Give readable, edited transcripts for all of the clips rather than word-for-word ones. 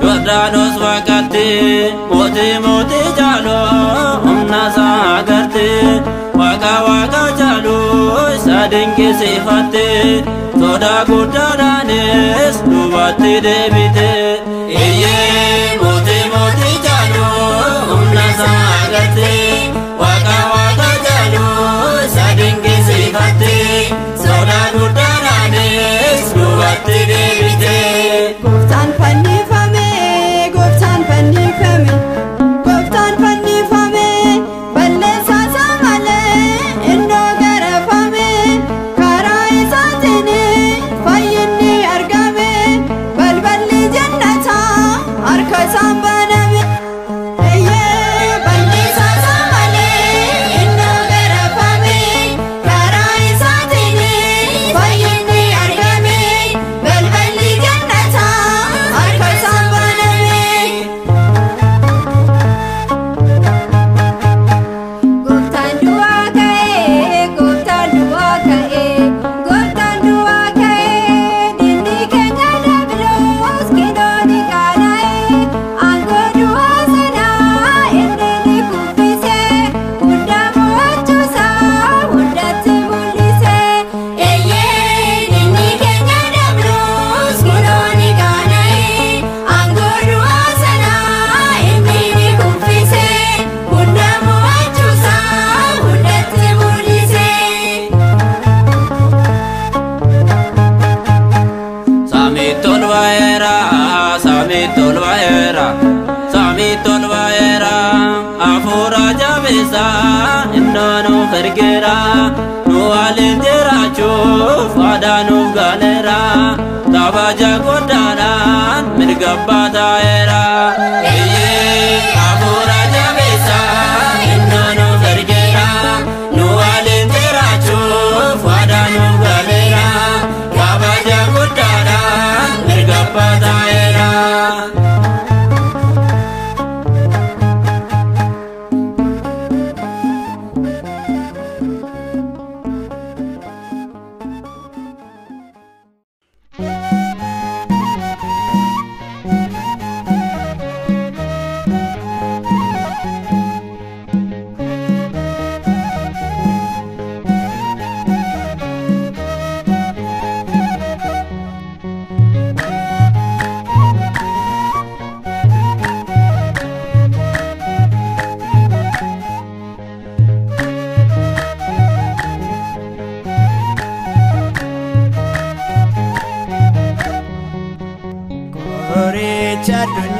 Yordanos baqatte mootii mootii jaaloo humna isaa agarte waaqa waaqa jaaloo isa dinqisiifatte sodaa guddaadhaanis duubatti deebite. Iyyee mootii mootii jaaloo humna isaa agarte waaqa waaqa jaaloo isa dinqisiifatte sodaa guddaadhaanis duubatti deebite. Gooftaan fannifame, gooftaan fannifame, gooftaan fannifame, balleessaa isaa malee innoo garafame, karaa isaatiin fayyinni argame, balballi jannataa harka isaan baname. Eeyyee balleessaa isaa malee innoo garafame, karaa isaatiin fayyinni argame, balballi jannataa harka isaan baname. Gooftaan du'aa ka'ee, gooftaan du'aa ka'ee, gooftaan du'aa ka'ee, diinni keenya Diyaabiloos kinooni qaana'ee, aangoo du'aa sanaa inni ni kuffise, hunda mo'achuusaa hundatti mul'ise. Eeyyee diinni keenya Diyaabiloos kinooni qaana'ee, aangoo du'aa sanaa inni ni kuffise, hunda mo'achuusaa hundatti mul'ise. Samitti ol ba'eera, samitti ol ba'eera, samitti ol ba'eera, hafuura jabeessaa innoo nuuf ergeera, nu waliin jiraachuuf waadaa nuuf galeera, kabaja guddaadhaan mirga abbaa taa'eera. Iyyee hafuura jabeessaa innoo nuuf ergeera, nu waliin jiraachuuf waadaa nuuf galeera, kabaja guddaadhaan mirga abbaa taa'eera.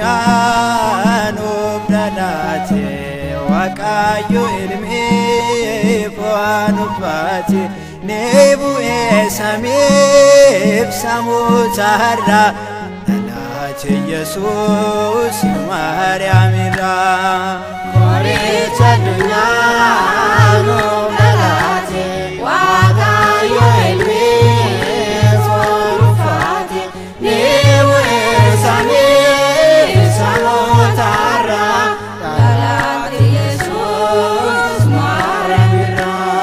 Addunyaa nuuf dhalate, Waaqayyo ilmi fo'aan uffate, ni bu'ee samiif samootarraa dhalate Yesuus Maariyaamirraa. Qoricha addunyaa nuuf dhalate, Waaqayyo ilmi foon uffate, ni bu'ee samii samootarraa dhalate Yesuus Maariyaamirraa.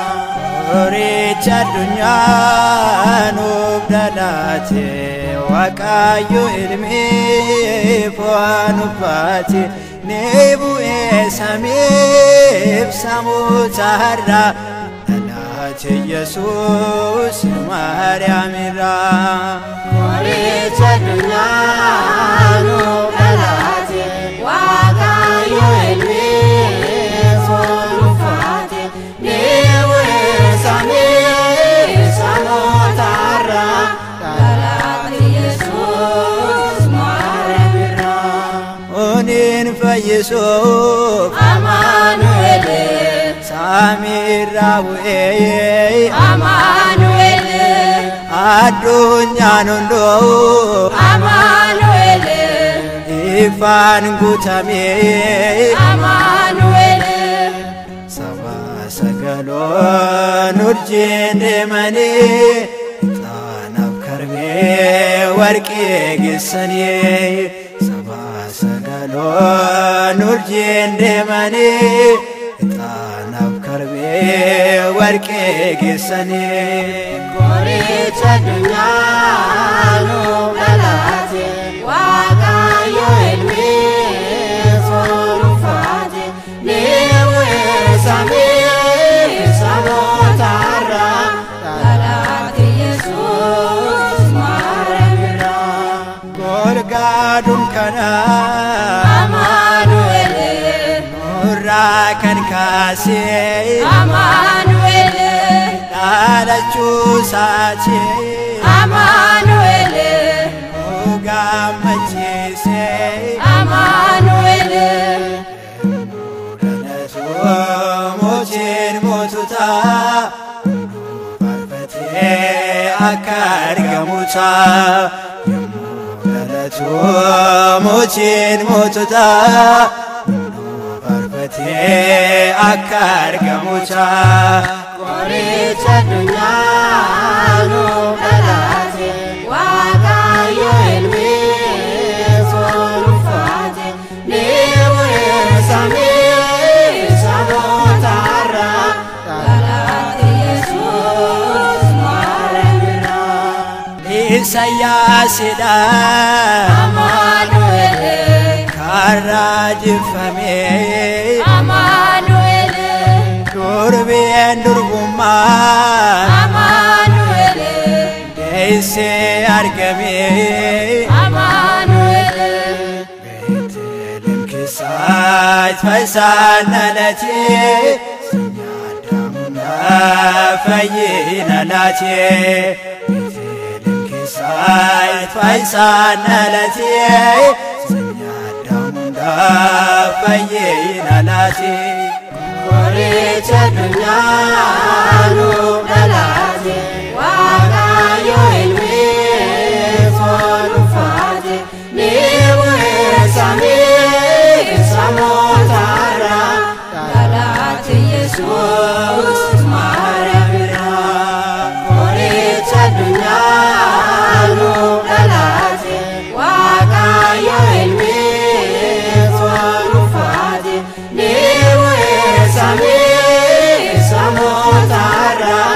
Qoricha addunyaa nuuf dhalate, Waaqayyo ilmi fo'aan uffate, ni bu'ee samiif samootarraa dhalate Yesuus Maariyaamirraa. Qoricha addunyaa nuuf dhalate, Waaqayyo ilmi foon uffate, ni bu'ee samii samootarraa dhalate Yesuus Maariyaamirraa. Oniin fayyisuuf Amaanu'el, samiirraa bu'ee, Amaanu'el, addunyaan hunduu Amaanu'el, ifaan guutamee, Amaanu'el, saba sagaloon urjiin deemanii ixaanaaf karbee warqee geessanii, saba sagaloon urjiin deemanii ixaanaaf karbee warqee geessanii. Qoricha addunyaa nuuf dhalate, Waaqayyo ilmi foon uffate, ni bu'ee samii samootarraa dhalate Yesuus Maariyaamirraa. Golgaa dunkanaa Amaanu'el, nurraa kan kaasee, Amaanu'el, dhalachuu isaatii Amaanu'el, nu gammachiisee. Amaanu'el, Dhalatu mootiin moototaa faarfatee akka argamutaa. Yommuu dhalatu mootiin moototaa faarfatee akka argamutaa. Qoricha addunyaa nuuf dhalate, Waaqayyo ilmi foon uffate, ni bu'ee samii samootarraa dhalate Yesuus Maariyaamirraa. Isayyaasidha Amaanu'el, karaa jifamee, Amaanu'el, durbeen durbummaa Amaanu'el, deessee argamee. Amaanu'el, Beetlehem keessaatti fayyisaan dhalatee, sanyii Addaamuu fayyina laatee. Beetlehem keessaatti fayyisaan dhalatee, sanyii Addaamuu fayyina laatee. Qoricha addunyaa nuuf dhalate, Waaqayyo ilmi foon uffate, ni bu'ee samii samootarraa dhalate Yesuus Maariyaamirraa. Qoricha addunyaa nuuf dhalate, Waaqayyo ilmi foon uffate, ni bu'ee samii samootarraa.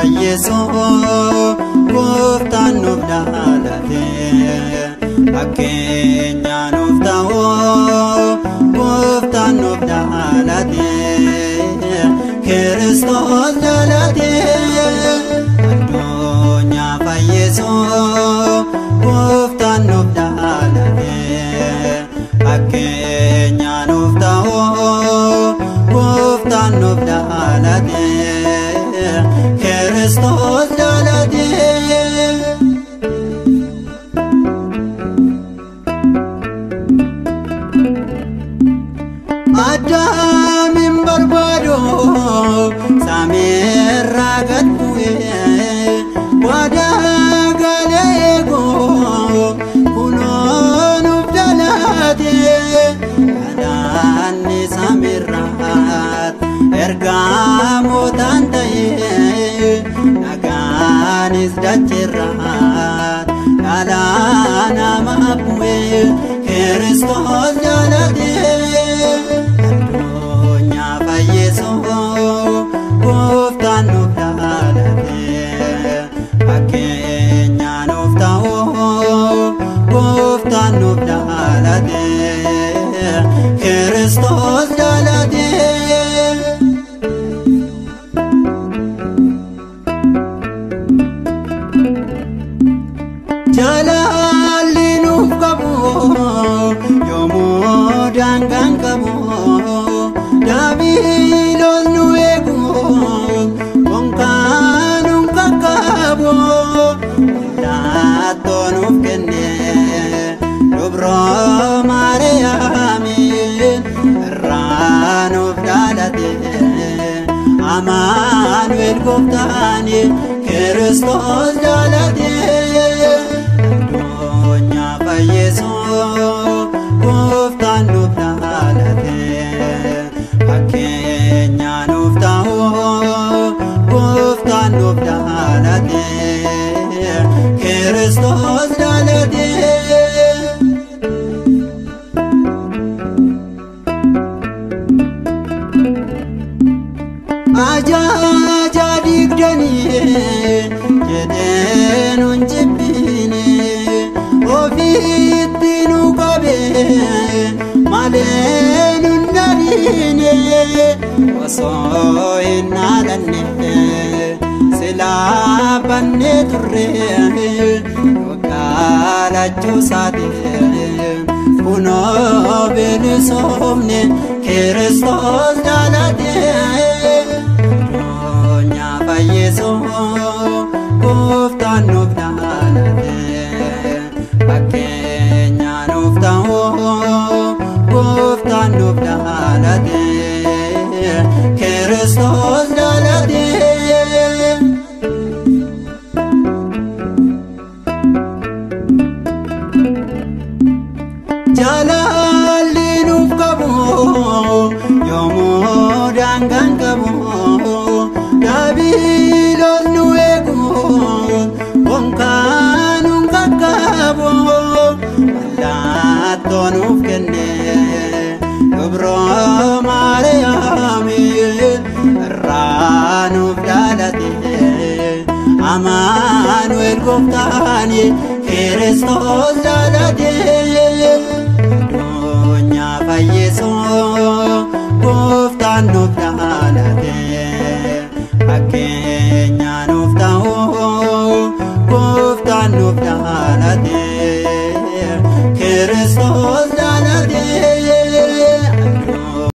Fayyisuu gooftaan nuuf dhalate fakkeenya nuuf ta'u gooftaan nuuf dhalate Kiristoos dhalate addunyaa fayyisuu gooftaan nuuf dhalate fakkeenya nuuf ta'u gooftaan nuuf dhalate Kiristoos dhalate. Addaamin barbaadu samiirraa gad bu'ee waadaa galee eeguu kunoo nuuf dhalate galaanni samiirraa ergamootaan ta'ee dhagaanis dacheerraa dhala namaa bu'ee Kiristoos dhalate. Addunyaa fayyisuu gooftaan nuuf dhalate fakkeenya nuuf ta'u gooftaan nuuf dhalate Kiristoos dhalate. Jaalalli nuuf qabu yoomuu daangaan qabu daabiloos nu eegu konkaa nuun qaqqabu mallattoo nuuf kenne dubroo Maariyaamiin irraa nuuf dhalate Amaanu'el gooftaani Kiristoos dhalate. Addunyaa fayyisuu gooftaan nuuf dhalate fakkeenya nuuf ta'u gooftaan nuuf dhalate Kiristoos dhalate. Ajaaja digdanii jedhee nuun jibbine ofiitti nu qabee malee nun dariine osoo hin dhaalanne silaa bannee turre dhugaalachuu saatiin kunoo bilisoomne Kiristoos dhalate. Addunyaa fayyisuu gooftaan nuuf dhalate fakkeenya nuuf ta'u gooftaan nuuf dhalate Kiristoos dhalate. Jaalalli nuuf qabu yoomuu daangaan qabu daabiloos nu eegu konkaa nuun qaqqabu mallattoo nuuf kenne dubroo Maariyaamiin irraa nuuf dhalate Amaanu'el gooftaani Kiristoos dhalate. Addunyaa fayyisuu gooftaan nuuf dhalate.